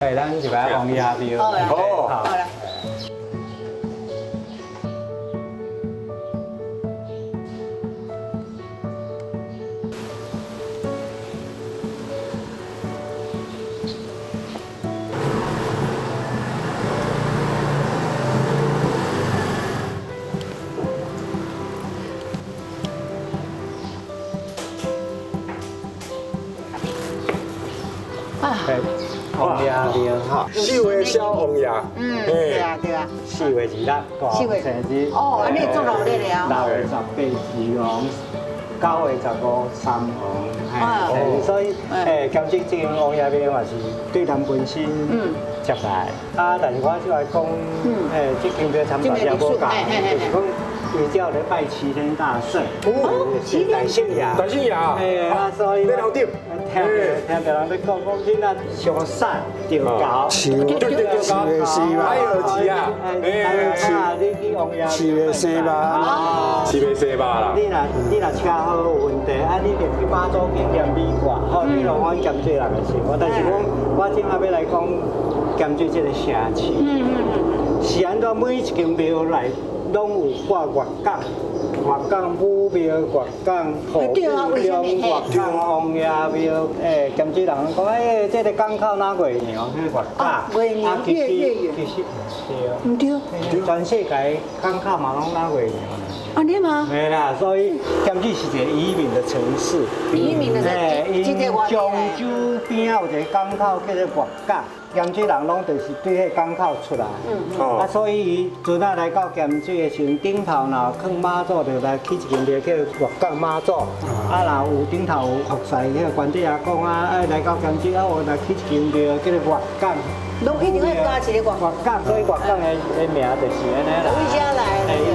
對，咱入來王爺廟。好啦。哦。好啦。王爺廟吼，四月痟王爺。嗯，對啊對啊。 4月2日大王生日。哦，按呢做熱鬧了。6月18二王，9月15三王，嘿，所以兼職這間王爺廟嘛是對南本身接來。啊，但是我就來講，這間廟參拜也無仝，就是講。伊叫咧拜齊天大聖，大聖爺，大聖爺，啊，所以你頭頂，聽著人咧講，講囡仔上瘦著猴，對對對，飼的生嘛，愛學飼啊，你去王爺飼的生嘛，飼的生嘛啦。你若車禍有問題，啊，你就去媽祖經念米掛，吼，你攏阮鹹水人的生活。但是講，我今仔欲來講鹹水這個城市，是按怎每一間廟內攏有掛月港，月港武廟、月港土地公、月港王爺廟。鹹水人講，欸，這個港口若月娘，彼個月港，月娘，其實其實毋對，毋對，全世界港口嘛攏若月娘。按呢嗎？沒啦，所以鹹水是一個移民的城市。移民的城市。因漳州邊仔有一個港口叫做月港，鹹水人攏就是對彼個港口出來。啊，所以伊船仔來到鹹水的時陣，頂頭若囥媽祖，就來起一間廟叫月港媽祖。啊，若有頂頭有服侍彼個關帝爺公啊，愛來到鹹水啊，有來起一間廟叫做月港。攏一定愛加一個月月港，所以月港的名就是按呢啦。為啥來？